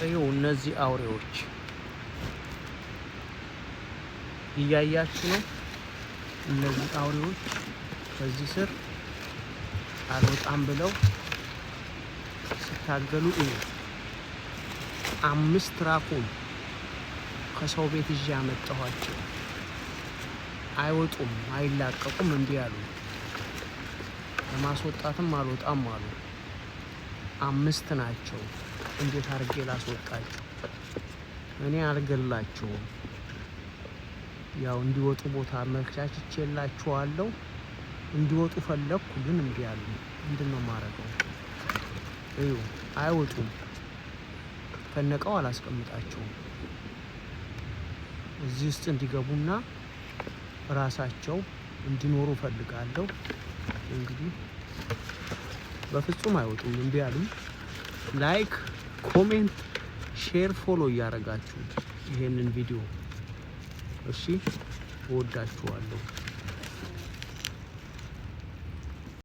እዩ፣ እነዚህ አውሬዎች እያያችሁ ነው። እነዚህ አውሬዎች ከዚህ ስር አልወጣም ብለው ሲታገሉ እዩ። አምስት raccoon ከሰው ቤት ይዤ ያመጣኋቸው አይወጡም፣ አይላቀቁም፣ እምቢ አሉ። ለማስወጣትም አልወጣም አሉ። አምስት ናቸው። እንዴት አድርጌ ላስወጣቸው? እኔ አልገላቸውም። ያው እንዲወጡ ቦታ አመቻችቼላችኋለሁ። እንዲወጡ ፈለግኩ፣ ግን እምቢ አሉ። ምንድን ነው የማደርገው? እዩ፣ አይወጡም። ከነቃው አላስቀምጣቸውም። እዚህ ውስጥ እንዲገቡና ራሳቸው እንዲኖሩ ፈልጋለሁ። እንግዲህ በፍጹም አይወጡም፣ እምቢ አሉ። Like፣ comment፣ share፣ follow እያደረጋችሁ ይሄንን ቪዲዮ እሺ፣ እወዳችኋለሁ።